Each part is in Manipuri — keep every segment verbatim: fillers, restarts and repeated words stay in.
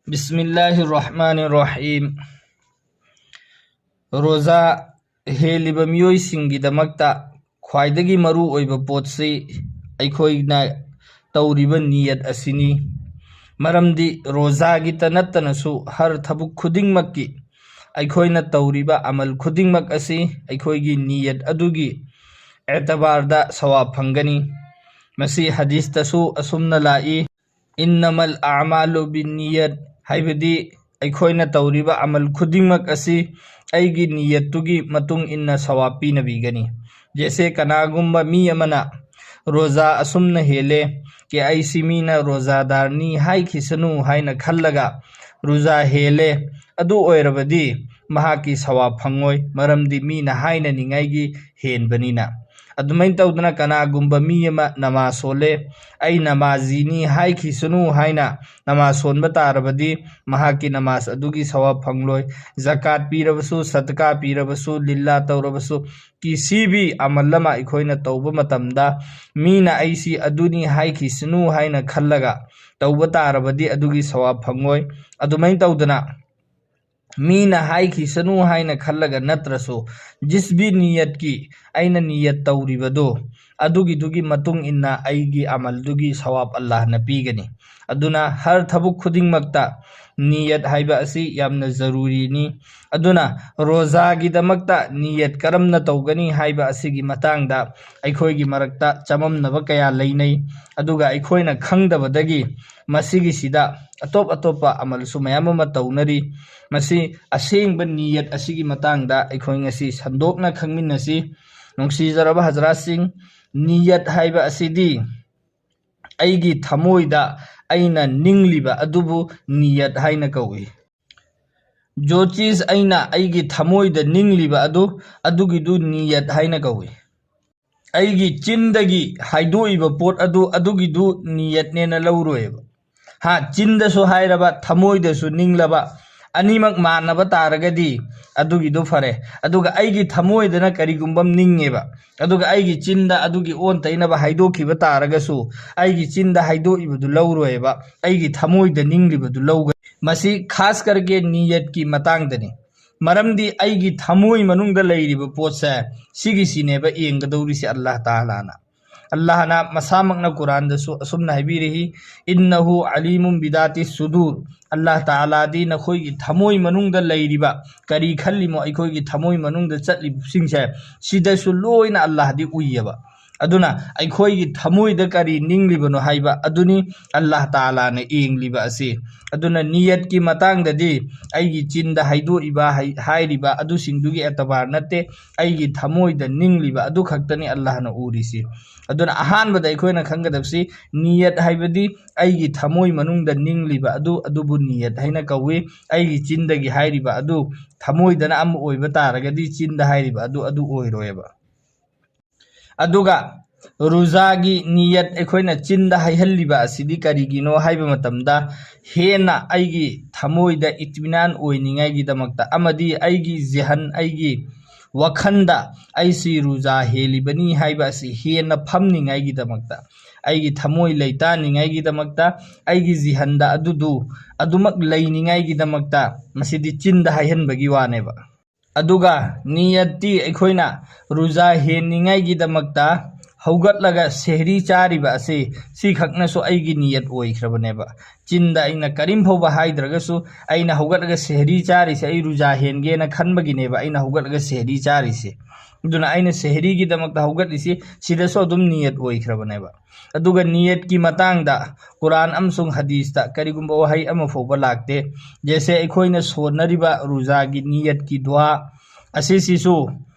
ꯕꯤꯁꯃꯤꯜꯂꯥꯍꯤꯔ ꯔꯍꯃꯥꯅꯤꯔ ꯔꯍꯤꯝ꯫ ꯔꯣꯖꯥ ꯍꯦꯜꯂꯤꯕ ꯃꯤꯑꯣꯏꯁꯤꯡꯒꯤꯗꯃꯛꯇ ꯈ꯭ꯋꯥꯏꯗꯒꯤ ꯃꯔꯨ ꯑꯣꯏꯕ ꯄꯣꯠꯁꯤ ꯑꯩꯈꯣꯏꯅ ꯇꯧꯔꯤꯕ ꯅꯤꯌꯠ ꯑꯁꯤꯅꯤ꯫ ꯃꯔꯝꯗꯤ ꯔꯣꯖꯥꯒꯤꯇ ꯅꯠꯇꯅꯁꯨ ꯍꯔ ꯊꯕꯛ ꯈꯨꯗꯤꯡꯃꯛꯀꯤ ꯑꯩꯈꯣꯏꯅ ꯇꯧꯔꯤꯕ ꯑꯃꯜ ꯈꯨꯗꯤꯡꯃꯛ ꯑꯁꯤ ꯑꯩꯈꯣꯏꯒꯤ ꯅꯤꯌꯠ ꯑꯗꯨꯒꯤ ꯑꯦꯇꯕꯥꯔꯗ ꯁꯋꯥꯕ ꯐꯪꯒꯅꯤ꯫ ꯃꯁꯤ ꯍꯗꯤꯁꯇꯁꯨ ꯑꯁꯨꯝꯅ ꯂꯥꯛꯏ, "ꯏꯟꯅꯃꯜ ꯑꯃꯥꯂꯨ ꯕꯤꯟꯅꯤꯌꯠ", ꯍꯥꯏꯕꯗꯤ ꯑꯩꯈꯣꯏꯅ ꯇꯧꯔꯤꯕ ꯑꯃꯜ ꯈꯨꯗꯤꯡꯃꯛ ꯑꯁꯤ ꯑꯩꯒꯤ ꯅꯤꯌꯠꯇꯨꯒꯤ ꯃꯇꯨꯡ ꯏꯟꯅ ꯁꯋꯥꯕ ꯄꯤꯅꯕꯤꯒꯅꯤ꯫ ꯖꯦꯁꯦ ꯀꯅꯥꯒꯨꯝꯕ ꯃꯤ ꯑꯃꯅ ꯔꯣꯖꯥ ꯑꯁꯨꯝꯅ ꯍꯦꯜꯂꯦ, ꯀꯦ ꯑꯩꯁꯤ ꯃꯤꯅ ꯔꯣꯖꯥꯗꯥꯔꯅꯤ ꯍꯥꯏꯈꯤꯁꯅꯨ ꯍꯥꯏꯅ ꯈꯜꯂꯒ ꯔꯣꯖꯥ ꯍꯦꯜꯂꯦ, ꯑꯗꯨ ꯑꯣꯏꯔꯕꯗꯤ ꯃꯍꯥꯛꯀꯤ ꯁꯋꯥꯕ ꯐꯪꯉꯣꯏ, ꯃꯔꯝꯗꯤ ꯃꯤꯅ ꯍꯥꯏꯅꯅꯤꯡꯉꯥꯏꯒꯤ ꯍꯦꯟꯕꯅꯤꯅ꯫ ꯑꯗꯨꯃꯥꯏꯅ ꯇꯧꯗꯅ ꯀꯅꯥꯒꯨꯝꯕ ꯃꯤ ꯑꯃ ꯅꯃꯥꯖ ꯁꯣꯜꯂꯦ, "ꯑꯩ ꯅꯃꯥꯖꯤꯅꯤ ꯍꯥꯏꯈꯤꯁꯅꯨ" ꯍꯥꯏꯅ ꯅꯃꯥꯖ ꯁꯣꯟꯕ ꯇꯥꯔꯕꯗꯤ ꯃꯍꯥꯛꯀꯤ ꯅꯃꯥꯖ ꯑꯗꯨꯒꯤ ꯁꯋꯥꯕ ꯐꯪꯂꯣꯏ꯫ ꯖꯀꯥꯠ ꯄꯤꯔꯕꯁꯨ, ꯁꯗꯀꯥ ꯄꯤꯔꯕꯁꯨ, ꯂꯤꯜꯂꯥ ꯇꯧꯔꯕꯁꯨ, ꯀꯤꯁꯤ ꯚꯤ ꯑꯃꯜ ꯑꯃ ꯑꯩꯈꯣꯏꯅ ꯇꯧꯕ ꯃꯇꯝꯗ ꯃꯤꯅ ꯑꯩꯁꯤ ꯑꯗꯨꯅꯤ ꯍꯥꯏꯈꯤꯁꯅꯨ ꯍꯥꯏꯅ ꯈꯜꯂꯒ ꯇꯧꯕ ꯇꯥꯔꯕꯗꯤ ꯑꯗꯨꯒꯤ ꯁꯋꯥꯕ ꯐꯪꯉꯣꯏ꯫ ꯑꯗꯨꯃꯥꯏꯅ ꯇꯧꯗꯅ ꯃꯤꯅ ꯍꯥꯏꯈꯤꯁꯅꯨ ꯍꯥꯏꯅ ꯈꯜꯂꯒ ꯅꯠꯇ꯭ꯔꯁꯨ, ꯖꯤꯁ ꯚꯤ ꯅꯤꯌꯠꯀꯤ, ꯑꯩꯅ ꯅꯤꯌꯠ ꯇꯧꯔꯤꯕꯗꯨ, ꯑꯗꯨꯒꯤꯗꯨꯒꯤ ꯃꯇꯨꯡ ꯏꯟꯅ ꯑꯩꯒꯤ ꯑꯃꯜꯗꯨꯒꯤ ꯁꯋꯥꯕ ꯑꯜꯂꯥꯍꯅ ꯄꯤꯒꯅꯤ꯫ ꯑꯗꯨꯅ ꯍꯔ ꯊꯕꯛ ꯈꯨꯗꯤꯡꯃꯛꯇ ꯅꯤꯌꯠ ꯍꯥꯏꯕ ꯑꯁꯤ ꯌꯥꯝꯅ ꯖꯔꯨꯔꯤꯅꯤ꯫ ꯑꯗꯨꯅ ꯔꯣꯖꯥꯒꯤꯗꯃꯛꯇ ꯅꯤꯌꯠ ꯀꯔꯝꯅ ꯇꯧꯒꯅꯤ ꯍꯥꯏꯕ ꯑꯁꯤꯒꯤ ꯃꯇꯥꯡꯗ ꯑꯩꯈꯣꯏꯒꯤ ꯃꯔꯛꯇ ꯆꯃꯝꯅꯕ ꯀꯌꯥ ꯂꯩꯅꯩ꯫ ꯑꯗꯨꯒ ꯑꯩꯈꯣꯏꯅ ꯈꯪꯗꯕꯗꯒꯤ ꯃꯁꯤꯒꯤꯁꯤꯗ ꯑꯇꯣꯞ ꯑꯇꯣꯞꯄ ꯑꯃꯜꯁꯨ ꯃꯌꯥꯝ ꯑꯃ ꯇꯧꯅꯔꯤ꯫ ꯃꯁꯤ ꯑꯁꯦꯡꯕ ꯅꯤꯌꯠ ꯑꯁꯤꯒꯤ ꯃꯇꯥꯡꯗ ꯑꯩꯈꯣꯏ ꯉꯁꯤ ꯁꯟꯗꯣꯛꯅ ꯈꯪꯃꯤꯟꯅꯁꯤ꯫ ꯅꯨꯡꯁꯤꯖꯔꯕ ꯍꯖꯔꯥꯠꯁꯤꯡ, ꯅꯤꯌꯠ ꯍꯥꯏꯕ ꯑꯁꯤꯗꯤ ꯑꯩꯒꯤ ꯊꯃꯣꯏꯗ ꯑꯩꯅ ꯅꯤꯡꯂꯤꯕ ꯑꯗꯨꯕꯨ ꯅꯤꯌꯠ ꯍꯥꯏꯅ ꯀꯧꯏ꯫ ꯖꯣ ꯆꯤꯖ ꯑꯩꯅ ꯑꯩꯒꯤ ꯊꯃꯣꯏꯗ ꯅꯤꯡꯂꯤꯕ ꯑꯗꯨ, ꯑꯗꯨꯒꯤꯗꯨ ꯅꯤꯌꯠ ꯍꯥꯏꯅ ꯀꯧꯏ꯫ ꯑꯩꯒꯤ ꯆꯤꯟꯗꯒꯤ ꯍꯥꯏꯗꯣꯛꯏꯕ ꯄꯣꯠ ꯑꯗꯨ, ꯑꯗꯨꯒꯤꯗꯨ ꯅꯤꯌꯠꯅꯦꯅ ꯂꯧꯔꯣꯏꯕ꯫ ꯍꯥ, ꯆꯤꯟꯗꯁꯨ ꯍꯥꯏꯔꯕ, ꯊꯃꯣꯏꯗꯁꯨ ꯅꯤꯡꯂꯕ, ꯑꯅꯤꯃꯛ ꯃꯥꯟꯅꯕ ꯇꯥꯔꯒꯗꯤ ꯑꯗꯨꯒꯤꯗꯨ ꯐꯔꯦ꯫ ꯑꯗꯨꯒ ꯑꯩꯒꯤ ꯊꯃꯣꯏꯗꯅ ꯀꯔꯤꯒꯨꯝꯕ ꯑꯃ ꯅꯤꯡꯉꯦꯕ, ꯑꯗꯨꯒ ꯑꯩꯒꯤ ꯆꯤꯟꯗ ꯑꯗꯨꯒꯤ ꯑꯣꯟ ꯇꯩꯅꯕ ꯍꯥꯏꯗꯣꯛꯈꯤꯕ ꯇꯥꯔꯒꯁꯨ, ꯑꯩꯒꯤ ꯆꯤꯟꯗ ꯍꯥꯏꯗꯣꯛꯏꯕꯗꯨ ꯂꯧꯔꯣꯏꯕ, ꯑꯩꯒꯤ ꯊꯃꯣꯏꯗ ꯅꯤꯡꯂꯤꯕꯗꯨ ꯂꯧꯒꯅꯤ꯫ ꯃꯁꯤ ꯈꯥꯁ ꯀꯔꯀꯦ ꯅꯤꯌꯠꯀꯤ ꯃꯇꯥꯡꯗꯅꯤ꯫ ꯃꯔꯝꯗꯤ ꯑꯩꯒꯤ ꯊꯃꯣꯏ ꯃꯅꯨꯡꯗ ꯂꯩꯔꯤꯕ ꯄꯣꯠꯁꯦ, ꯁꯤꯒꯤꯁꯤꯅꯦꯕ ꯌꯦꯡꯒꯗꯧꯔꯤꯁꯦ ꯑꯜꯂꯥꯍ ꯇꯥꯂꯥꯅ꯫ ꯑꯜꯂꯥꯍꯅ ꯃꯁꯥꯃꯛꯅ ꯀꯨꯔꯥꯟꯗꯁꯨ ꯑꯁꯨꯝꯅ ꯍꯥꯏꯕꯤꯔꯤ, "ꯏꯟꯅꯍꯨ ꯑꯂꯤꯃꯨꯝ ꯕꯤꯗꯥꯇꯤ ꯁꯨꯗꯨꯔ"꯫ ꯑꯜꯂꯥꯍ ꯇꯥꯂꯥꯗꯤ ꯅꯈꯣꯏꯒꯤ ꯊꯃꯣꯏ ꯃꯅꯨꯡꯗ ꯂꯩꯔꯤꯕ, ꯀꯔꯤ ꯈꯜꯂꯤꯃꯣ, ꯑꯩꯈꯣꯏꯒꯤ ꯊꯃꯣꯏ ꯃꯅꯨꯡꯗ ꯆꯠꯂꯤꯕꯁꯤꯡꯁꯦ, ꯁꯤꯗꯁꯨ ꯂꯣꯏꯅ ꯑꯜꯂꯥꯍꯗꯤ ꯎꯏꯌꯦꯕ꯫ ꯑꯗꯨꯅ ꯑꯩꯈꯣꯏꯒꯤ ꯊꯃꯣꯏꯗ ꯀꯔꯤ ꯅꯤꯡꯂꯤꯕꯅꯣ ꯍꯥꯏꯕ ꯑꯗꯨꯅꯤ ꯑꯜꯂꯥꯍ ꯇꯥꯂꯥꯅ ꯌꯦꯡꯂꯤꯕ ꯑꯁꯤ꯫ ꯑꯗꯨꯅ ꯅꯤꯌꯠꯀꯤ ꯃꯇꯥꯡꯗꯗꯤ ꯑꯩꯒꯤ ꯆꯤꯟꯗ ꯍꯥꯏꯗꯣꯛꯏꯕ, ꯍꯥꯏ-, ꯍꯥꯏꯔꯤꯕ ꯑꯗꯨꯁꯤꯡꯗꯨꯒꯤ ꯑꯦꯇꯕꯥꯔ ꯅꯠꯇꯦ, ꯑꯩꯒꯤ ꯊꯃꯣꯏꯗ ꯅꯤꯡꯂꯤꯕ ꯑꯗꯨ ꯈꯛꯇꯅꯤ ꯑꯜꯂꯥꯍꯅ ꯎꯔꯤꯁꯤ꯫ ꯑꯗꯨꯅ ꯑꯍꯥꯟꯕꯗ ꯑꯩꯈꯣꯏꯅ ꯈꯪꯒꯗꯕꯁꯤ, ꯅꯤꯌꯠ ꯍꯥꯏꯕꯗꯤ ꯑꯩꯒꯤ ꯊꯃꯣꯏ ꯃꯅꯨꯡꯗ ꯅꯤꯡꯂꯤꯕ ꯑꯗꯨ, ꯑꯗꯨꯕꯨ ꯅꯤꯌꯠ ꯍꯥꯏꯅ ꯀꯧꯏ꯫ ꯑꯩꯒꯤ ꯆꯤꯟꯗꯒꯤ ꯍꯥꯏꯔꯤꯕ ꯑꯗꯨ ꯊꯃꯣꯏꯗꯅ ꯑꯃ ꯑꯣꯏꯕ ꯇꯥꯔꯒꯗꯤ, ꯆꯤꯟꯗ ꯍꯥꯏꯔꯤꯕ ꯑꯗꯨ, ꯑꯗꯨ ꯑꯣꯏꯔꯣꯏꯕ꯫ ꯑꯗꯨꯒ ꯔꯨꯖꯥꯒꯤ ꯅꯤꯌꯠ ꯑꯩꯈꯣꯏꯅ ꯆꯤꯟꯗ ꯍꯥꯏꯍꯜꯂꯤꯕ ꯑꯁꯤꯗꯤ ꯀꯔꯤꯒꯤꯅꯣ ꯍꯥꯏꯕ ꯃꯇꯝꯗ, ꯍꯦꯟꯅ ꯑꯩꯒꯤ ꯊꯃꯣꯏꯗ ꯏꯠꯃꯤꯅꯥꯟ ꯑꯣꯏꯅꯤꯡꯉꯥꯏꯒꯤꯗꯃꯛꯇ, ꯑꯃꯗꯤ ꯑꯩꯒꯤ ꯖꯦꯍꯟ, ꯑꯩꯒꯤ ꯋꯥꯈꯜꯗ ꯑꯩꯁꯤ ꯔꯨꯖꯥ ꯍꯦꯜꯂꯤꯕꯅꯤ ꯍꯥꯏꯕ ꯑꯁꯤ ꯍꯦꯟꯅ ꯐꯝꯅꯤꯡꯉꯥꯏꯒꯤꯗꯃꯛꯇ, ꯑꯩꯒꯤ ꯊꯃꯣꯏ ꯂꯩꯇꯥꯅꯤꯡꯉꯥꯏꯒꯤꯗꯃꯛꯇ, ꯑꯩꯒꯤ ꯖꯤꯍꯟꯗ ꯑꯗꯨꯗꯨ ꯑꯗꯨꯃꯛ ꯂꯩꯅꯤꯡꯉꯥꯏꯒꯤꯗꯃꯛꯇ ꯃꯁꯤꯗꯤ ꯆꯤꯟꯗ ꯍꯥꯏꯍꯟꯕꯒꯤ ꯋꯥꯅꯦꯕ꯫ ꯑꯗꯨꯒ ꯅꯤꯌꯠꯇꯤ ꯑꯩꯈꯣꯏꯅ ꯔꯨꯖꯥ ꯍꯦꯟꯅꯤꯡꯉꯥꯏꯒꯤꯗꯃꯛꯇ ꯍꯧꯒꯠꯂꯒ ꯁꯦꯍꯔꯤ ꯆꯥꯔꯤꯕ ꯑꯁꯤ, ꯁꯤꯈꯛꯅꯁꯨ ꯑꯩꯒꯤ ꯅꯤꯌꯠ ꯑꯣꯏꯈ꯭ꯔꯕꯅꯦꯕ꯫ ꯆꯤꯟꯗ ꯑꯩꯅ ꯀꯔꯤꯝ ꯐꯥꯎꯕ ꯍꯥꯏꯗ꯭ꯔꯒꯁꯨ, ꯑꯩꯅ ꯍꯧꯒꯠꯂꯒ ꯁꯦꯍꯔꯤ ꯆꯥꯔꯤꯁꯦ ꯑꯩ ꯔꯨꯖꯥ ꯍꯦꯟꯒꯦꯅ ꯈꯟꯕꯒꯤꯅꯦꯕ ꯑꯩꯅ ꯍꯧꯒꯠꯂꯒ ꯁꯦꯍꯔꯤ ꯆꯥꯔꯤꯁꯦ꯫ ꯑꯗꯨꯅ ꯑꯩꯅ ꯁꯦꯍꯔꯤꯒꯤꯗꯃꯛꯇ ꯍꯧꯒꯠꯂꯤꯁꯤ ꯁꯤꯗꯁꯨ ꯑꯗꯨꯝ ꯅꯤꯌꯠ ꯑꯣꯏꯈ꯭ꯔꯕꯅꯦꯕ꯫ ꯑꯗꯨꯒ ꯅꯤꯌꯠꯀꯤ ꯃꯇꯥꯡꯗ ꯀꯨꯔꯥꯟ ꯑꯃꯁꯨꯡ ꯍꯗꯤꯁꯇ ꯀꯔꯤꯒꯨꯝꯕ ꯋꯥꯍꯩ ꯑꯃ ꯐꯥꯎꯕ ꯂꯥꯛꯇꯦ꯫ ꯖꯦꯁꯦ ꯑꯩꯈꯣꯏꯅ ꯁꯣꯟꯅꯔꯤꯕ ꯔꯨꯖꯥꯒꯤ ꯅꯤꯌꯠꯀꯤ ꯗꯨꯋꯥ ꯑꯁꯤꯁꯤꯁꯨ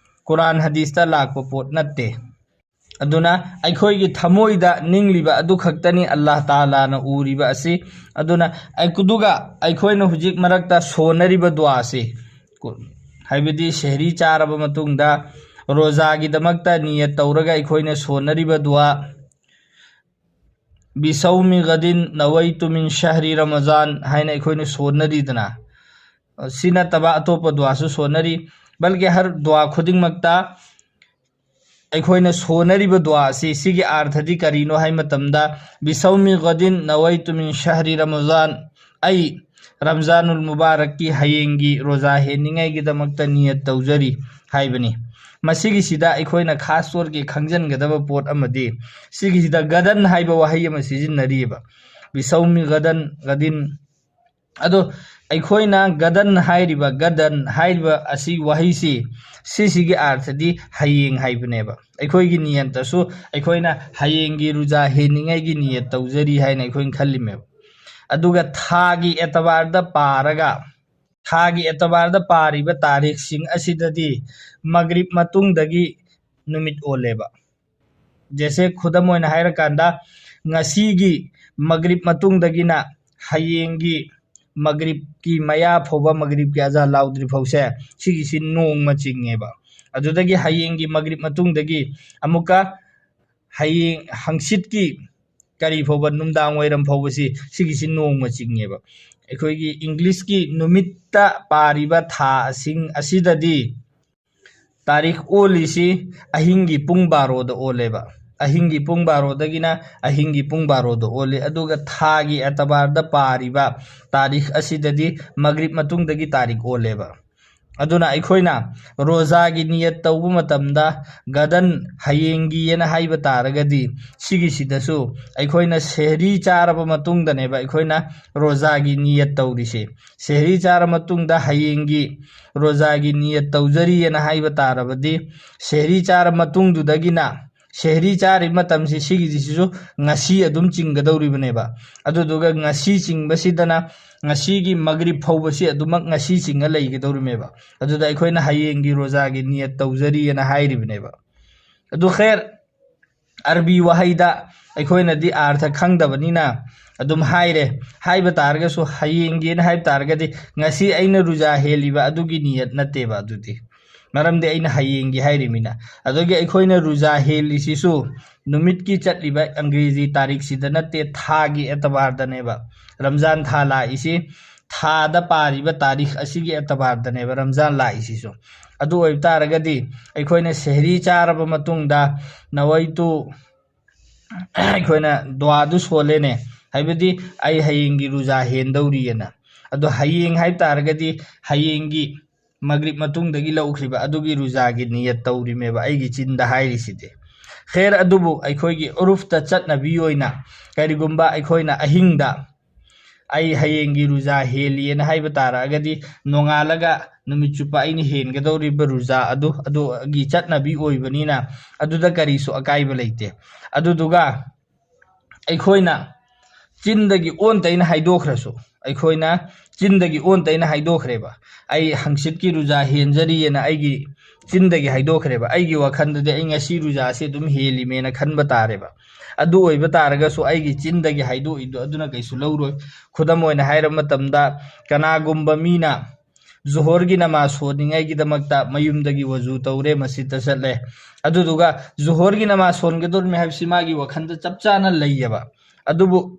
ꯀꯨꯔꯥꯟ ꯍꯗꯤꯁꯇ ꯂꯥꯛꯄ ꯄꯣꯠ ꯅꯠꯇꯦ꯫ ꯑꯗꯨꯅ ꯑꯩꯈꯣꯏꯒꯤ ꯊꯃꯣꯏꯗ ꯅꯤꯡꯂꯤꯕ ꯑꯗꯨ ꯈꯛꯇꯅꯤ ꯑꯜꯂꯥꯍ ꯇꯥꯂꯥꯅ ꯎꯔꯤꯕ ꯑꯁꯤ꯫ ꯑꯗꯨꯅ ꯑꯩ-, ꯑꯗꯨꯒ ꯑꯩꯈꯣꯏꯅ ꯍꯧꯖꯤꯛ ꯃꯔꯛꯇ ꯁꯣꯟꯅꯔꯤꯕ ꯗꯨꯋꯥꯁꯤ, ꯍꯥꯏꯕꯗꯤ ꯁꯦꯍꯔꯤ ꯆꯥꯔꯕ ꯃꯇꯨꯡꯗ ꯔꯣꯖꯥꯒꯤꯗꯃꯛꯇ ꯅꯤꯌꯠ ꯇꯧꯔꯒ ꯑꯩꯈꯣꯏꯅ ꯁꯣꯟꯅꯔꯤꯕ ꯗꯨꯋꯥ, "ꯕꯤꯁꯧꯃꯤ ꯒꯗꯤꯟ ꯅꯋꯩꯇꯨ ꯃꯤꯟ ꯁꯍꯔꯤ ꯔꯃꯖꯥꯟ" ꯍꯥꯏꯅ ꯑꯩꯈꯣꯏꯅ ꯁꯣꯟꯅꯔꯤꯗꯅ, ꯁꯤ ꯅꯠꯇꯕ ꯑꯇꯣꯞꯄ ꯗꯨꯋꯥꯁꯨ ꯁꯣꯟꯅꯔꯤ꯫ ꯕꯜꯀꯤ ꯍꯔ ꯗꯨꯋꯥ ꯈꯨꯗꯤꯡꯃꯛꯇ ꯑꯩꯈꯣꯏꯅ ꯁꯣꯟꯅꯔꯤꯕ ꯗꯨꯋꯥ ꯑꯁꯤ, ꯁꯤꯒꯤ ꯑꯥꯔꯊꯗꯤ ꯀꯔꯤꯅꯣ ꯍꯥꯏ ꯃꯇꯝꯗ, "ꯕꯤꯁꯧꯃꯤ ꯒꯗꯤꯟ ꯅꯋꯩꯇꯨ ꯃꯤꯟ ꯁꯍꯔꯤ ꯔꯃꯖꯥꯟ", ꯑꯩ ꯔꯝꯖꯥꯅꯨꯜ ꯃꯨꯕꯥꯔꯛꯀꯤ ꯍꯌꯦꯡꯒꯤ ꯔꯣꯖꯥ ꯍꯦꯟꯅꯤꯡꯉꯥꯏꯒꯤꯗꯃꯛꯇ ꯅꯤꯌꯠ ꯇꯧꯖꯔꯤ ꯍꯥꯏꯕꯅꯤ꯫ ꯃꯁꯤꯒꯤꯁꯤꯗ ꯑꯩꯈꯣꯏꯅ ꯈꯥꯁ ꯇꯧꯔꯒ ꯈꯪꯖꯤꯟꯒꯗꯕ ꯄꯣꯠ ꯑꯃꯗꯤ, ꯁꯤꯒꯤꯁꯤꯗ ꯒꯗꯟ ꯍꯥꯏꯕ ꯋꯥꯍꯩ ꯑꯃ ꯁꯤꯖꯤꯟꯅꯔꯤꯑꯕ꯫ ꯕꯤꯁꯧꯃꯤ ꯒꯗꯟ, ꯒꯗꯤꯟ꯫ ꯑꯗꯣ ꯑꯩꯈꯣꯏꯅ ꯒꯗꯟ ꯍꯥꯏꯔꯤꯕ, ꯒꯗꯟ ꯍꯥꯏꯔꯤꯕ ꯑꯁꯤ ꯋꯥꯍꯩꯁꯤ, ꯁꯤꯁꯤꯒꯤ ꯑꯥꯔꯊꯗꯤ ꯍꯌꯦꯡ ꯍꯥꯏꯕꯅꯦꯕ꯫ ꯑꯩꯈꯣꯏꯒꯤ ꯅꯤꯌꯠꯇꯁꯨ ꯑꯩꯈꯣꯏꯅ ꯍꯌꯦꯡꯒꯤ ꯔꯨꯖꯥ ꯍꯦꯟꯅꯤꯡꯉꯥꯏꯒꯤ ꯅꯤꯌꯠ ꯇꯧꯖꯔꯤ ꯍꯥꯏꯅ ꯑꯩꯈꯣꯏꯅ ꯈꯜꯂꯤꯃꯦꯕ꯫ ꯑꯗꯨꯒ ꯊꯥꯒꯤ ꯑꯦꯇꯕꯥꯔꯗ ꯄꯥꯔꯒ, ꯊꯥꯒꯤ ꯑꯦꯇꯕꯥꯔꯗ ꯄꯥꯔꯤꯕ ꯇꯥꯔꯤꯛꯁꯤꯡ ꯑꯁꯤꯗꯗꯤ ꯃꯒ꯭ꯔꯤꯕ ꯃꯇꯨꯡꯗꯒꯤ ꯅꯨꯃꯤꯠ ꯑꯣꯜꯂꯦꯕ꯫ ꯖꯦꯁꯦ, ꯈꯨꯗꯝ ꯑꯣꯏꯅ ꯍꯥꯏꯔꯀꯥꯟꯗ, ꯉꯁꯤꯒꯤ ꯃꯒ꯭ꯔꯤꯕ ꯃꯇꯨꯡꯗꯒꯤꯅ ꯍꯌꯦꯡꯒꯤ ꯃꯒ꯭ꯔꯤꯕꯀꯤ ꯃꯌꯥ ꯐꯥꯎꯕ, ꯃꯒ꯭ꯔꯤꯕꯀꯤ ꯑꯖꯥꯟ ꯂꯥꯎꯗ꯭ꯔꯤ ꯐꯥꯎꯁꯦ, ꯁꯤꯒꯤꯁꯤ ꯅꯣꯡꯃ ꯆꯤꯡꯉꯦꯕ꯫ ꯑꯗꯨꯗꯒꯤ ꯍꯌꯦꯡꯒꯤ ꯃꯒ꯭ꯔꯤꯕ ꯃꯇꯨꯡꯗꯒꯤ ꯑꯃꯨꯛꯀ ꯍꯌꯦꯡ ꯍꯪꯆꯤꯠꯀꯤ ꯀꯔꯤ ꯐꯥꯎꯕ, ꯅꯨꯡꯗꯥꯡ ꯋꯥꯏꯔꯝ ꯐꯥꯎꯕꯁꯤ, ꯁꯤꯒꯤꯁꯤ ꯅꯣꯡꯃ ꯆꯤꯡꯉꯦꯕ꯫ ꯑꯩꯈꯣꯏꯒꯤ ꯏꯪꯂꯤꯁꯀꯤ ꯅꯨꯃꯤꯠꯇ ꯄꯥꯔꯤꯕ ꯊꯥꯁꯤꯡ ꯑꯁꯤꯗꯗꯤ ꯇꯥꯔꯤꯛ ꯑꯣꯜꯂꯤꯁꯤ ꯑꯍꯤꯡꯒꯤ ꯄꯨꯡ ꯕꯥꯔꯣꯗ ꯑꯣꯜꯂꯦꯕ꯫ ꯑꯍꯤꯡꯒꯤ ꯄꯨꯡ ꯕꯥꯔꯣꯗꯒꯤꯅ ꯑꯍꯤꯡꯒꯤ ꯄꯨꯡ ꯕꯥꯔꯣꯗ ꯑꯣꯜꯂꯤ꯫ ꯑꯗꯨꯒ ꯊꯥꯒꯤ ꯑꯦꯇꯕꯥꯔꯗ ꯄꯥꯔꯤꯕ ꯇꯥꯔꯤꯛ ꯑꯁꯤꯗꯗꯤ ꯃꯒ꯭ꯔꯤꯕ ꯃꯇꯨꯡꯗꯒꯤ ꯇꯥꯔꯤꯛ ꯑꯣꯜꯂꯦꯕ꯫ ꯑꯗꯨꯅ ꯑꯩꯈꯣꯏꯅ ꯔꯣꯖꯥꯒꯤ ꯅꯤꯌꯠ ꯇꯧꯕ ꯃꯇꯝꯗ ꯒꯗꯟ, ꯍꯌꯦꯡꯒꯤꯑꯅ ꯍꯥꯏꯕ ꯇꯥꯔꯒꯗꯤ, ꯁꯤꯒꯤꯁꯤꯗꯁꯨ ꯑꯩꯈꯣꯏꯅ ꯁꯦꯍꯔꯤ ꯆꯥꯔꯕ ꯃꯇꯨꯡꯗꯅꯦꯕ ꯑꯩꯈꯣꯏꯅ ꯔꯣꯖꯥꯒꯤ ꯅꯤꯌꯠ ꯇꯧꯔꯤꯁꯦ꯫ ꯁꯦꯍꯔꯤ ꯆꯥꯔ ꯃꯇꯨꯡꯗ ꯍꯌꯦꯡꯒꯤ ꯔꯣꯖꯥꯒꯤ ꯅꯤꯌꯠ ꯇꯧꯖꯔꯤꯑꯅ ꯍꯥꯏꯕ ꯇꯥꯔꯕꯗꯤ, ꯁꯦꯍꯔꯤ ꯆꯥꯔ ꯃꯇꯨꯡꯗꯨꯗꯒꯤꯅ ꯁꯦꯍꯔꯤ ꯆꯥꯔꯤꯕ ꯃꯇꯝꯁꯤ, ꯁꯤꯒꯤꯁꯤꯁꯨ ꯉꯁꯤ ꯑꯗꯨꯝ ꯆꯤꯡꯒꯗꯧꯔꯤꯕꯅꯦꯕ꯫ ꯑꯗꯨꯗꯨꯒ ꯉꯁꯤ ꯆꯤꯡꯕꯁꯤꯗꯅ ꯉꯁꯤꯒꯤ ꯃꯒ꯭ꯔꯤꯕ ꯐꯥꯎꯕꯁꯤ ꯑꯗꯨꯃꯛ ꯉꯁꯤ ꯆꯤꯡꯉ ꯂꯩꯒꯗꯧꯔꯤꯃꯦꯕ꯫ ꯑꯗꯨꯗ ꯑꯩꯈꯣꯏꯅ ꯍꯌꯦꯡꯒꯤ ꯔꯣꯖꯥꯒꯤ ꯅꯤꯌꯠ ꯇꯧꯖꯔꯤꯑꯅ ꯍꯥꯏꯔꯤꯕꯅꯦꯕ꯫ ꯑꯗꯨ ꯈꯦꯔ, ꯑꯔꯕꯤ ꯋꯥꯍꯩꯗ ꯑꯩꯈꯣꯏꯅꯗꯤ ꯑꯥꯔꯊ ꯈꯪꯗꯕꯅꯤꯅ ꯑꯗꯨꯝ ꯍꯥꯏꯔꯦ꯫ ꯍꯥꯏꯕ ꯇꯥꯔꯒꯁꯨ ꯍꯌꯦꯡꯒꯤꯅ ꯍꯥꯏꯕ ꯇꯥꯔꯒꯗꯤ ꯉꯁꯤ ꯑꯩꯅ ꯔꯨꯖꯥ ꯍꯦꯜꯂꯤꯕ ꯑꯗꯨꯒꯤ ꯅꯤꯌꯠ ꯅꯠꯇꯦꯕ ꯑꯗꯨꯗꯤ, ꯃꯔꯝꯗꯤ ꯑꯩꯅ ꯍꯌꯦꯡꯒꯤ ꯍꯥꯏꯔꯤꯃꯤꯅ꯫ ꯑꯗꯒꯤ ꯑꯩꯈꯣꯏꯅ ꯔꯨꯖꯥ ꯍꯦꯜꯂꯤꯁꯤꯁꯨ ꯅꯨꯃꯤꯠꯀꯤ ꯆꯠꯂꯤꯕ ꯑꯪꯒ꯭ꯔꯦꯖꯤ ꯇꯥꯔꯤꯛꯁꯤꯗ ꯅꯠꯇꯦ, ꯊꯥꯒꯤ ꯑꯦꯇꯕꯥꯔꯗꯅꯦꯕ꯫ ꯔꯝꯖꯥꯟ ꯊꯥ ꯂꯥꯛꯏꯁꯤ ꯊꯥꯗ ꯄꯥꯔꯤꯕ ꯇꯥꯔꯤꯛ ꯑꯁꯤꯒꯤ ꯑꯦꯇꯕꯥꯔꯗꯅꯦꯕ ꯔꯝꯖꯥꯟ ꯂꯥꯛꯏꯁꯤꯁꯨ꯫ ꯑꯗꯨ ꯑꯣꯏꯕ ꯇꯥꯔꯒꯗꯤ ꯑꯩꯈꯣꯏꯅ ꯁꯦꯍꯔꯤ ꯆꯥꯔꯕ ꯃꯇꯨꯡꯗ ꯅꯋꯥꯏꯇꯨ ꯑꯩꯈꯣꯏꯅ ꯗꯨꯋꯥꯗꯨ ꯁꯣꯜꯂꯦꯅꯦ, ꯍꯥꯏꯕꯗꯤ ꯑꯩ ꯍꯌꯦꯡꯒꯤ ꯔꯨꯖꯥ ꯍꯦꯟꯗꯧꯔꯤꯑꯅ꯫ ꯑꯗꯣ ꯍꯌꯦꯡ ꯍꯥꯏꯕ ꯇꯥꯔꯒꯗꯤ ꯍꯌꯦꯡꯒꯤ ꯃꯒ꯭ꯔꯤꯕ ꯃꯇꯨꯡꯗꯒꯤ ꯂꯧꯈ꯭ꯔꯤꯕ ꯑꯗꯨꯒꯤ ꯔꯨꯖꯥꯒꯤ ꯅꯤꯌꯠ ꯇꯧꯔꯤꯃꯦꯕ ꯑꯩꯒꯤ ꯆꯤꯟꯗ ꯍꯥꯏꯔꯤꯁꯤꯗꯤ꯫ ꯈꯦꯔ, ꯑꯗꯨꯕꯨ ꯑꯩꯈꯣꯏꯒꯤ ꯎꯔꯨꯐꯇ ꯆꯠꯅꯕꯤ ꯑꯣꯏꯅ ꯀꯔꯤꯒꯨꯝꯕ ꯑꯩꯈꯣꯏꯅ ꯑꯍꯤꯡꯗ ꯑꯩ ꯍꯌꯦꯡꯒꯤ ꯔꯨꯖꯥ ꯍꯦꯜꯂꯤꯑꯅ ꯍꯥꯏꯕ ꯇꯥꯔꯛꯑꯒꯗꯤ, ꯅꯣꯡꯉꯥꯜꯂꯒ ꯅꯨꯃꯤꯠ ꯆꯨꯞꯄ ꯑꯩꯅ ꯍꯦꯟꯒꯗꯧꯔꯤꯕ ꯔꯨꯖꯥ ꯑꯗꯨ ꯑꯗꯨꯒꯤ ꯆꯠꯅꯕꯤ ꯑꯣꯏꯕꯅꯤꯅ ꯑꯗꯨꯗ ꯀꯔꯤꯁꯨ ꯑꯀꯥꯏꯕ ꯂꯩꯇꯦ꯫ ꯑꯗꯨꯗꯨꯒ ꯑꯩꯈꯣꯏꯅ ꯆꯤꯟꯗꯒꯤ ꯑꯣꯟ ꯇꯩꯅ ꯍꯥꯏꯗꯣꯛꯈ꯭ꯔꯁꯨ, ꯑꯩꯈꯣꯏꯅ ꯆꯤꯟꯗꯒꯤ ꯑꯣꯟ ꯇꯩꯅ ꯍꯥꯏꯗꯣꯛꯈ꯭ꯔꯦꯕ, "ꯑꯩ ꯍꯪꯆꯤꯠꯀꯤ ꯔꯨꯖꯥ ꯍꯦꯟꯖꯔꯤꯑꯅ ꯑꯩꯒꯤ ꯆꯤꯟꯗꯒꯤ ꯍꯥꯏꯗꯣꯛꯈ꯭ꯔꯦꯕ, ꯑꯩꯒꯤ ꯋꯥꯈꯜꯗꯗꯤ ꯑꯩ ꯉꯁꯤ ꯔꯨꯖꯥꯁꯦ ꯑꯗꯨꯝ ꯍꯦꯜꯂꯤꯃꯦꯅ ꯈꯟꯕ ꯇꯥꯔꯦꯕ"꯫ ꯑꯗꯨ ꯑꯣꯏꯕ ꯇꯥꯔꯒꯁꯨ ꯑꯩꯒꯤ ꯆꯤꯟꯗꯒꯤ ꯍꯥꯏꯗꯣꯛꯏꯗꯣ ꯑꯗꯨꯅ ꯀꯩꯁꯨ ꯂꯧꯔꯣꯏ꯫ ꯈꯨꯗꯝ ꯑꯣꯏꯅ ꯍꯥꯏꯔꯕ ꯃꯇꯝꯗ, ꯀꯅꯥꯒꯨꯝꯕ ꯃꯤꯅ ꯖꯨꯍꯣꯔꯒꯤ ꯅꯃꯥꯖ ꯁꯣꯟꯅꯤꯡꯉꯥꯏꯒꯤꯗꯃꯛꯇ ꯃꯌꯨꯝꯗꯒꯤ ꯋꯖꯨ ꯇꯧꯔꯦ, ꯃꯁꯖꯤꯠꯇ ꯆꯠꯂꯦ, ꯑꯗꯨꯗꯨꯒ ꯖꯨꯍꯣꯔꯒꯤ ꯅꯃꯥꯖ ꯁꯣꯟꯒꯗꯧꯔꯤꯃꯦ ꯍꯥꯏꯕꯁꯤ ꯃꯥꯒꯤ ꯋꯥꯈꯜꯗ ꯆꯞ ꯆꯥꯅ ꯂꯩꯌꯦꯕ꯫ ꯑꯗꯨꯕꯨ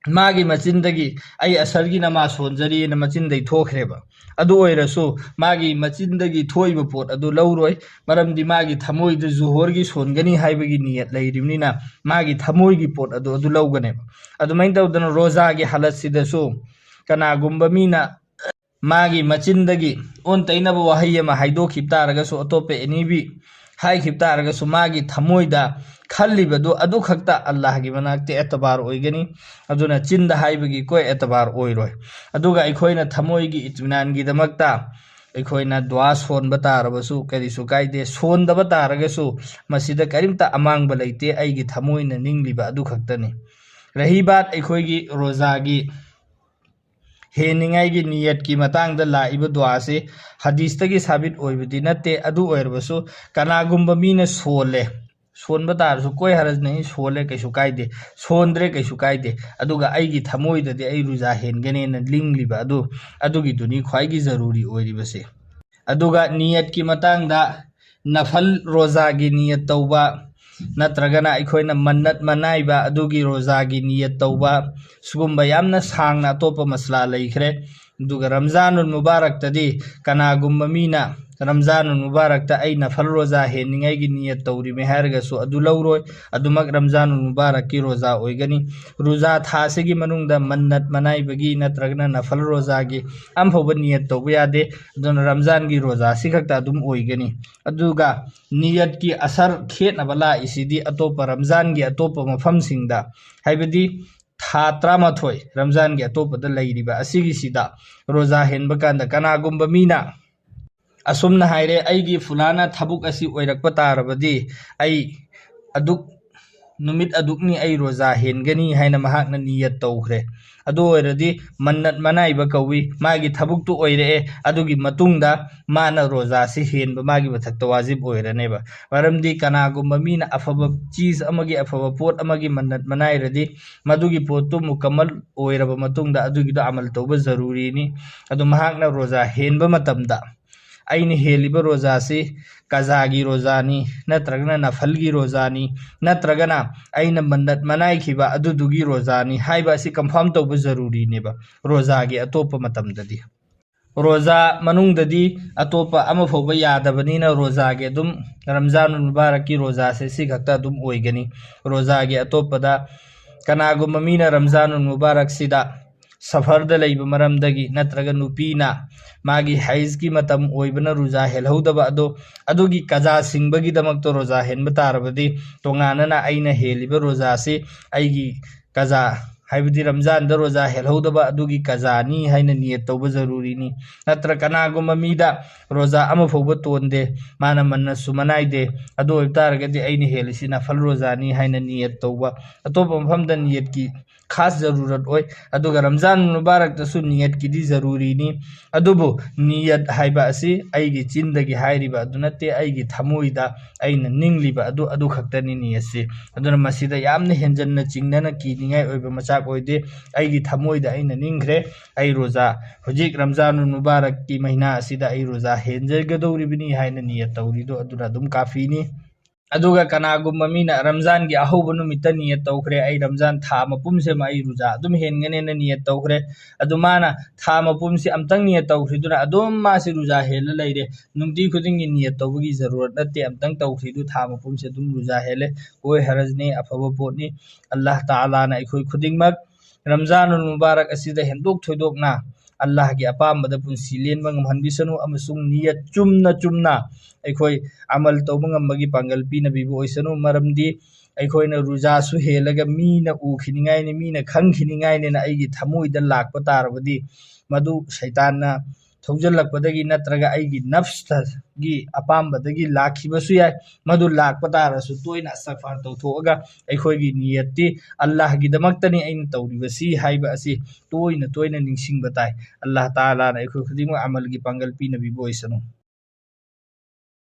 ꯃꯥꯒꯤ ꯃꯆꯤꯟꯗꯒꯤ "ꯑꯩ ꯑꯁꯔꯒꯤ ꯅꯃꯥꯖ ꯁꯣꯟꯖꯔꯤꯑꯅ" ꯃꯆꯤꯟꯗꯒꯤ ꯊꯣꯛꯈ꯭ꯔꯦꯕ꯫ ꯑꯗꯨ ꯑꯣꯏꯔꯁꯨ ꯃꯥꯒꯤ ꯃꯆꯤꯟꯗꯒꯤ ꯊꯣꯛꯏꯕ ꯄꯣꯠ ꯑꯗꯨ ꯂꯧꯔꯣꯏ, ꯃꯔꯝꯗꯤ ꯃꯥꯒꯤ ꯊꯃꯣꯏꯗ ꯖꯨꯍꯣꯔꯒꯤ ꯁꯣꯟꯒꯅꯤ ꯍꯥꯏꯕꯒꯤ ꯅꯤꯌꯠ ꯂꯩꯔꯤꯕꯅꯤꯅ ꯃꯥꯒꯤ ꯊꯃꯣꯏꯒꯤ ꯄꯣꯠ ꯑꯗꯨ ꯑꯗꯨ ꯂꯧꯒꯅꯦꯕ꯫ ꯑꯗꯨꯃꯥꯏꯅ ꯇꯧꯗꯅ ꯔꯣꯖꯥꯒꯤ ꯍꯥꯂꯠꯁꯤꯗꯁꯨ ꯀꯅꯥꯒꯨꯝꯕ ꯃꯤꯅ ꯃꯥꯒꯤ ꯃꯆꯤꯟꯗꯒꯤ ꯑꯣꯟ ꯇꯩꯅꯕ ꯋꯥꯍꯩ ꯑꯃ ꯍꯥꯏꯗꯣꯛꯈꯤꯕ ꯇꯥꯔꯒꯁꯨ, ꯑꯇꯣꯞꯄ ꯑꯦꯅꯤꯕꯤ ꯍꯥꯏꯈꯤꯕ ꯇꯥꯔꯒꯁꯨ, ꯃꯥꯒꯤ ꯊꯃꯣꯏꯗ ꯈꯜꯂꯤꯕꯗꯨ ꯑꯗꯨ ꯈꯛꯇ ꯑꯜꯂꯥꯍꯒꯤ ꯃꯅꯥꯛꯇ ꯑꯦꯇꯕꯥꯔ ꯑꯣꯏꯒꯅꯤ꯫ ꯑꯗꯨꯅ ꯆꯤꯟꯗ ꯍꯥꯏꯕꯒꯤ ꯀꯣꯏ ꯑꯦꯇꯕꯥꯔ ꯑꯣꯏꯔꯣꯏ꯫ ꯑꯗꯨꯒ ꯑꯩꯈꯣꯏꯅ ꯊꯃꯣꯏꯒꯤ ꯏꯇ꯭ꯃꯤꯅꯥꯟꯒꯤꯗꯃꯛꯇ ꯑꯩꯈꯣꯏꯅ ꯗꯨꯋꯥ ꯁꯣꯟꯕ ꯇꯥꯔꯕꯁꯨ ꯀꯔꯤꯁꯨ ꯀꯥꯏꯗꯦ, ꯁꯣꯟꯗꯕ ꯇꯥꯔꯒꯁꯨ ꯃꯁꯤꯗ ꯀꯔꯤꯝꯇ ꯑꯃꯥꯡꯕ ꯂꯩꯇꯦ, ꯑꯩꯒꯤ ꯊꯃꯣꯏꯅ ꯅꯤꯡꯂꯤꯕ ꯑꯗꯨ ꯈꯛꯇꯅꯤ꯫ ꯔꯍꯤ ꯕꯥꯠ ꯑꯩꯈꯣꯏꯒꯤ ꯔꯣꯖꯥꯒꯤ ꯍꯦꯟꯅꯤꯡꯉꯥꯏꯒꯤ ꯅꯤꯌꯠꯀꯤ ꯃꯇꯥꯡꯗ ꯂꯥꯛꯏꯕ ꯗꯨꯋꯥꯁꯤ ꯍꯗꯤꯁꯇꯒꯤ ꯁꯥꯕꯤꯠ ꯑꯣꯏꯕꯗꯤ ꯅꯠꯇꯦ, ꯑꯗꯨ ꯑꯣꯏꯔꯕꯁꯨ ꯀꯅꯥꯒꯨꯝꯕ ꯃꯤꯅ ꯁꯣꯜꯂꯦ, ꯁꯣꯟꯕ ꯇꯥꯔꯁꯨ ꯀꯣꯏ ꯍꯔꯖ ꯅꯍꯤ, ꯁꯣꯜꯂꯦ ꯀꯩꯁꯨ ꯀꯥꯏꯗꯦ, ꯁꯣꯟꯗ꯭ꯔꯦ ꯀꯩꯁꯨ ꯀꯥꯏꯗꯦ, ꯑꯗꯨꯒ ꯑꯩꯒꯤ ꯊꯃꯣꯏꯗꯗꯤ ꯑꯩ ꯔꯨꯖꯥ ꯍꯦꯟꯒꯅꯦꯅ ꯂꯤꯡꯂꯤꯕ ꯑꯗꯨ, ꯑꯗꯨꯒꯤꯗꯨꯅꯤ ꯈ꯭ꯋꯥꯏꯒꯤ ꯖꯔꯨꯔꯤ ꯑꯣꯏꯔꯤꯕꯁꯦ꯫ ꯑꯗꯨꯒ ꯅꯤꯌꯠꯀꯤ ꯃꯇꯥꯡꯗ ꯅꯐꯜ ꯔꯣꯖꯥꯒꯤ ꯅꯤꯌꯠ ꯇꯧꯕ, ꯅꯠꯇ꯭ꯔꯒꯅ ꯑꯩꯈꯣꯏꯅ ꯃꯟꯅꯠ ꯃꯅꯥꯏꯕ ꯑꯗꯨꯒꯤ ꯔꯣꯖꯥꯒꯤ ꯅꯤꯌꯠ ꯇꯧꯕ, ꯁꯤꯒꯨꯝꯕ ꯌꯥꯝꯅ ꯁꯥꯡꯅ ꯑꯇꯣꯞꯄ ꯃꯁꯂꯥ ꯂꯩꯈ꯭ꯔꯦ꯫ ꯑꯗꯨꯒ ꯔꯝꯖꯥꯅꯨꯜ ꯃꯨꯕꯥꯔꯛꯇꯗꯤ ꯀꯅꯥꯒꯨꯝꯕ ꯃꯤꯅ ꯔꯝꯖꯥꯅꯨꯜ ꯃꯨꯕꯥꯔꯛꯇ ꯑꯩ ꯅꯐꯜ ꯔꯣꯖꯥ ꯍꯦꯟꯅꯤꯡꯉꯥꯏꯒꯤ ꯅꯤꯌꯠ ꯇꯧꯔꯤꯃꯦ ꯍꯥꯏꯔꯒꯁꯨ ꯑꯗꯨ ꯂꯧꯔꯣꯏ꯫ ꯑꯗꯨꯃꯛ ꯔꯝꯖꯥꯅꯨꯜ ꯃꯨꯕꯥꯔꯛꯀꯤ ꯔꯣꯖꯥ ꯑꯣꯏꯒꯅꯤ꯫ ꯔꯣꯖꯥ ꯊꯥꯁꯤꯒꯤ ꯃꯅꯨꯡꯗ ꯃꯟꯅꯠ ꯃꯅꯥꯏꯕꯒꯤ ꯅꯠꯇ꯭ꯔꯒꯅ ꯅꯐꯜ ꯔꯣꯖꯥꯒꯤ ꯑꯃꯐꯥꯎꯕ ꯅꯤꯌꯠ ꯇꯧꯕ ꯌꯥꯗꯦ꯫ ꯑꯗꯨꯅ ꯔꯝꯖꯥꯟꯒꯤ ꯔꯣꯖꯥꯁꯤ ꯈꯛꯇ ꯑꯗꯨꯝ ꯑꯣꯏꯒꯅꯤ꯫ ꯑꯗꯨꯒ ꯅꯤꯌꯠꯀꯤ ꯑꯁꯔ ꯈꯦꯠꯅꯕ ꯂꯥꯛꯏꯁꯤꯗꯤ ꯑꯇꯣꯞꯄ ꯔꯝꯖꯥꯟꯒꯤ ꯑꯇꯣꯞꯄ ꯃꯐꯝꯁꯤꯡꯗ, ꯍꯥꯏꯕꯗꯤ ꯊꯥ ꯇꯔꯥꯃꯥꯊꯣꯏ ꯔꯝꯖꯥꯟꯒꯤ ꯑꯇꯣꯞꯄꯗ ꯂꯩꯔꯤꯕ ꯑꯁꯤꯒꯤꯁꯤꯗ ꯔꯣꯖꯥ ꯍꯦꯟꯕ ꯀꯥꯟꯗ ꯀꯅꯥꯒꯨꯝꯕ ꯃꯤꯅ ꯑꯁꯨꯝꯅ ꯍꯥꯏꯔꯦ, "ꯑꯩꯒꯤ ꯐꯨꯂꯥꯅ ꯊꯕꯛ ꯑꯁꯤ ꯑꯣꯏꯔꯛꯄ ꯇꯥꯔꯕꯗꯤ ꯑꯩ ꯑꯗꯨꯛ, ꯅꯨꯃꯤꯠ ꯑꯗꯨꯛꯅꯤ ꯑꯩ ꯔꯣꯖꯥ ꯍꯦꯟꯒꯅꯤ" ꯍꯥꯏꯅ ꯃꯍꯥꯛꯅ ꯅꯤꯌꯠ ꯇꯧꯈ꯭ꯔꯦ꯫ ꯑꯗꯨ ꯑꯣꯏꯔꯗꯤ ꯃꯟꯅꯠ ꯃꯅꯥꯏꯕ ꯀꯧꯏ꯫ ꯃꯥꯒꯤ ꯊꯕꯛꯇꯨ ꯑꯣꯏꯔꯛꯑꯦ, ꯑꯗꯨꯒꯤ ꯃꯇꯨꯡꯗ ꯃꯥꯅ ꯔꯣꯖꯥꯁꯤ ꯍꯦꯟꯕ ꯃꯥꯒꯤ ꯃꯊꯛꯇ ꯋꯥꯖꯤꯕ ꯑꯣꯏꯔꯅꯦꯕ꯫ ꯃꯔꯝꯗꯤ ꯀꯅꯥꯒꯨꯝꯕ ꯃꯤꯅ ꯑꯐꯕ ꯆꯤꯖ ꯑꯃꯒꯤ, ꯑꯐꯕ ꯄꯣꯠ ꯑꯃꯒꯤ ꯃꯟꯅꯠ ꯃꯅꯥꯏꯔꯗꯤ ꯃꯗꯨꯒꯤ ꯄꯣꯠꯇꯨ ꯃꯨꯀꯝꯃꯜ ꯑꯣꯏꯔꯕ ꯃꯇꯨꯡꯗ ꯑꯗꯨꯒꯤꯗꯣ ꯑꯃꯜ ꯇꯧꯕ ꯖꯔꯨꯔꯤꯅꯤ꯫ ꯑꯗꯨ ꯃꯍꯥꯛꯅ ꯔꯣꯖꯥ ꯍꯦꯟꯕ ꯃꯇꯝꯗ ꯑꯩꯅ ꯍꯦꯜꯂꯤꯕ ꯔꯣꯖꯥꯁꯤ ꯀꯖꯥꯒꯤ ꯔꯣꯖꯥꯅꯤ, ꯅꯠꯇ꯭ꯔꯒꯅ ꯅꯐꯜꯒꯤ ꯔꯣꯖꯥꯅꯤ, ꯅꯠꯇ꯭ꯔꯒꯅ ꯑꯩꯅ ꯃꯟꯅꯠ ꯃꯅꯥꯏꯈꯤꯕ ꯑꯗꯨꯗꯨꯒꯤ ꯔꯣꯖꯥꯅꯤ ꯍꯥꯏꯕ ꯑꯁꯤ ꯀꯟꯐꯥꯔꯝ ꯇꯧꯕ ꯖꯔꯨꯔꯤꯅꯦꯕ ꯔꯣꯖꯥꯒꯤ ꯑꯇꯣꯞꯄ ꯃꯇꯝꯗꯗꯤ꯫ ꯔꯣꯖꯥ ꯃꯅꯨꯡꯗꯗꯤ ꯑꯇꯣꯞꯄ ꯑꯃ ꯐꯥꯎꯕ ꯌꯥꯗꯕꯅꯤꯅ ꯔꯣꯖꯥꯒꯤ ꯑꯗꯨꯝ ꯔꯝꯖꯥꯅꯨꯜ ꯃꯨꯕꯥꯔꯛꯀꯤ ꯔꯣꯖꯥꯁꯦ ꯁꯤ ꯈꯛꯇ ꯑꯗꯨꯝ ꯑꯣꯏꯒꯅꯤ꯫ ꯔꯣꯖꯥꯒꯤ ꯑꯇꯣꯞꯄꯗ ꯀꯅꯥꯒꯨꯝꯕ ꯃꯤꯅ ꯔꯝꯖꯥꯅꯨꯜ ꯃꯨꯕꯥꯔꯛꯁꯤꯗ ꯁꯐꯔꯗ ꯂꯩꯕ ꯃꯔꯝꯗꯒꯤ ꯅꯠꯇ꯭ꯔꯒ ꯅꯨꯄꯤꯅ ꯃꯥꯒꯤ ꯍꯩꯖꯀꯤ ꯃꯇꯝ ꯑꯣꯏꯕꯅ ꯔꯣꯖꯥ ꯍꯦꯜꯍꯧꯗꯕ ꯑꯗꯣ, ꯑꯗꯨꯒꯤ ꯀꯖꯥ ꯁꯤꯡꯕꯒꯤꯗꯃꯛꯇ ꯔꯣꯖꯥ ꯍꯦꯟꯕ ꯇꯥꯔꯕꯗꯤ ꯇꯣꯉꯥꯟꯅꯅ ꯑꯩꯅ ꯍꯦꯜꯂꯤꯕ ꯔꯣꯖꯥꯁꯤ ꯑꯩꯒꯤ ꯀꯖꯥ, ꯍꯥꯏꯕꯗꯤ ꯔꯝꯖꯥꯟꯗ ꯔꯣꯖꯥ ꯍꯦꯜꯍꯧꯗꯕ ꯑꯗꯨꯒꯤ ꯀꯖꯥꯅꯤ ꯍꯥꯏꯅ ꯅꯤꯌꯠ ꯇꯧꯕ ꯖꯔꯨꯔꯤꯅꯤ꯫ ꯅꯠꯇ꯭ꯔ ꯀꯅꯥꯒꯨꯝꯕ ꯃꯤꯗ ꯔꯣꯖꯥ ꯑꯃ ꯐꯥꯎꯕ ꯇꯣꯟꯗꯦ, ꯃꯥꯅ ꯃꯟꯅꯁꯨ ꯃꯅꯥꯏꯗꯦ, ꯑꯗꯨ ꯑꯣꯏꯕ ꯇꯥꯔꯒꯗꯤ ꯑꯩꯅ ꯍꯦꯜꯂꯤꯁꯤ ꯅꯐꯜ ꯔꯣꯖꯥꯅꯤ ꯍꯥꯏꯅ ꯅꯤꯌꯠ ꯇꯧꯕ꯫ ꯑꯇꯣꯞꯄ ꯃꯐꯝꯗ ꯅꯤꯌꯠꯀꯤ ꯈꯥꯁ ꯖꯔꯨꯔꯠ ꯑꯣꯏ꯫ ꯑꯗꯨꯒ ꯔꯝꯖꯥꯟ ꯃꯨꯕꯥꯔꯛꯇꯁꯨ ꯅꯤꯌꯠꯀꯤꯗꯤ ꯖꯔꯨꯔꯤꯅꯤ꯫ ꯑꯗꯨꯕꯨ ꯅꯤꯌꯠ ꯍꯥꯏꯕ ꯑꯁꯤ ꯑꯩꯒꯤ ꯆꯤꯟꯗꯒꯤ ꯍꯥꯏꯔꯤꯕ ꯑꯗꯨ ꯅꯠꯇꯦ, ꯑꯩꯒꯤ ꯊꯃꯣꯏꯗ ꯑꯩꯅ ꯅꯤꯡꯂꯤꯕ ꯑꯗꯨ, ꯑꯗꯨ ꯈꯛꯇꯅꯤ ꯅꯤꯌꯠꯁꯤ꯫ ꯑꯗꯨꯅ ꯃꯁꯤꯗ ꯌꯥꯝꯅ ꯍꯦꯟꯖꯟꯅ ꯆꯤꯡꯅꯅ ꯀꯤꯅꯤꯡꯉꯥꯏ ꯑꯣꯏꯕ ꯃꯆꯥꯛ ꯑꯣꯏꯗꯦ꯫ ꯑꯩꯒꯤ ꯊꯃꯣꯏꯗ ꯑꯩꯅ ꯅꯤꯡꯈ꯭ꯔꯦ, ꯑꯩ ꯔꯣꯖꯥ, ꯍꯧꯖꯤꯛ ꯔꯝꯖꯥꯅꯨꯜ ꯃꯨꯕꯥꯔꯛꯀꯤ ꯃꯍꯤꯅꯥ ꯑꯁꯤꯗ ꯑꯩ ꯔꯣꯖꯥ ꯍꯦꯟꯖꯒꯗꯧꯔꯤꯕꯅꯤ ꯍꯥꯏꯅ ꯅꯤꯌꯠ ꯇꯧꯔꯤꯗꯣ ꯑꯗꯨꯅ ꯑꯗꯨꯝ ꯀꯥꯐꯤꯅꯤ꯫ ꯑꯗꯨꯒ ꯀꯅꯥꯒꯨꯝꯕ ꯃꯤꯅ ꯔꯝꯖꯥꯟꯒꯤ ꯑꯍꯧꯕ ꯅꯨꯃꯤꯠꯇ ꯅꯤꯌꯠ ꯇꯧꯈ꯭ꯔꯦ, "ꯑꯩ ꯔꯝꯖꯥꯟ ꯊꯥ ꯃꯄꯨꯝꯁꯤꯃ ꯑꯩ ꯔꯨꯖꯥ ꯑꯗꯨꯝ ꯍꯦꯟꯒꯅꯦꯅ" ꯅꯤꯌꯠ ꯇꯧꯈ꯭ꯔꯦ꯫ ꯑꯗꯨ ꯃꯥꯅ ꯊꯥ ꯃꯄꯨꯝꯁꯤ ꯑꯝꯇꯪ ꯅꯤꯌꯠ ꯇꯧꯈ꯭ꯔꯤꯗꯨꯅ ꯑꯗꯨꯝ ꯃꯥꯁꯤ ꯔꯨꯖꯥ ꯍꯦꯜꯂ ꯂꯩꯔꯦ꯫ ꯅꯨꯡꯇꯤ ꯈꯨꯗꯤꯡꯒꯤ ꯅꯤꯌꯠ ꯇꯧꯕꯒꯤ ꯖꯔꯨꯔꯠ ꯅꯠꯇꯦ, ꯑꯝꯇꯪ ꯇꯧꯈ꯭ꯔꯤꯗꯨ ꯊꯥ ꯃꯄꯨꯝꯁꯤ ꯑꯗꯨꯝ ꯔꯨꯖꯥ ꯍꯦꯜꯂꯦ꯫ ꯀꯣꯏ ꯍꯔꯖꯅꯤ, ꯑꯐꯕ ꯄꯣꯠꯅꯤ꯫ ꯑꯜꯂꯥꯍ ꯇꯥꯂꯥꯅ ꯑꯩꯈꯣꯏ ꯈꯨꯗꯤꯡꯃꯛ ꯔꯝꯖꯥꯅꯨꯜ ꯃꯨꯕꯥꯔꯛ ꯑꯁꯤꯗ ꯍꯦꯟꯗꯣꯛ ꯊꯣꯏꯗꯣꯛꯅ ꯑꯜꯂꯥꯍꯒꯤ ꯑꯄꯥꯝꯕꯗ ꯄꯨꯟꯁꯤ ꯂꯦꯟꯕ ꯉꯝꯍꯟꯕꯤꯁꯅꯨ, ꯑꯃꯁꯨꯡ ꯅꯤꯌꯠ ꯆꯨꯝꯅ ꯆꯨꯝꯅ ꯑꯩꯈꯣꯏ ꯑꯃꯜ ꯇꯧꯕ ꯉꯝꯕꯒꯤ ꯄꯥꯡꯒꯜ ꯄꯤꯅꯕꯤꯕ ꯑꯣꯏꯁꯅꯨ꯫ ꯃꯔꯝꯗꯤ ꯑꯩꯈꯣꯏꯅ ꯔꯨꯖꯥꯁꯨ ꯍꯦꯜꯂꯒ ꯃꯤꯅ ꯎꯈꯤꯅꯤꯡꯉꯥꯏꯅꯤ, ꯃꯤꯅ ꯈꯪꯈꯤꯅꯤꯡꯉꯥꯏꯅꯤꯅ ꯑꯩꯒꯤ ꯊꯃꯣꯏꯗ ꯂꯥꯛꯄ ꯇꯥꯔꯕꯗꯤ, ꯃꯗꯨ ꯁꯩꯇꯥꯟꯅ ꯊꯧꯖꯤꯜꯂꯛꯄꯗꯒꯤ ꯅꯠꯇ꯭ꯔꯒ ꯑꯩꯒꯤ ꯅꯐꯁꯇꯒꯤ ꯑꯄꯥꯝꯕꯗꯒꯤ ꯂꯥꯛꯈꯤꯕꯁꯨ ꯌꯥꯏ꯫ ꯃꯗꯨ ꯂꯥꯛꯄ ꯇꯥꯔꯁꯨ ꯇꯣꯏꯅ ꯑꯁꯇꯒꯐꯥꯔ ꯇꯧꯊꯣꯛꯑꯒ ꯑꯩꯈꯣꯏꯒꯤ ꯅꯤꯌꯠꯇꯤ ꯑꯜꯂꯥꯍꯒꯤꯗꯃꯛꯇꯅꯤ ꯑꯩꯅ ꯇꯧꯔꯤꯕꯁꯤ ꯍꯥꯏꯕ ꯑꯁꯤ ꯇꯣꯏꯅ ꯇꯣꯏꯅ ꯅꯤꯡꯁꯤꯡꯕ ꯇꯥꯏ꯫ ꯑꯜꯂꯥꯍ ꯇꯥꯂꯥꯅ ꯑꯩꯈꯣꯏ ꯈꯨꯗꯤꯡꯃꯛ ꯑꯃꯜꯒꯤ ꯄꯥꯡꯒꯜ ꯄꯤꯅꯕꯤꯕ ꯑꯣꯏꯁꯅꯨ꯫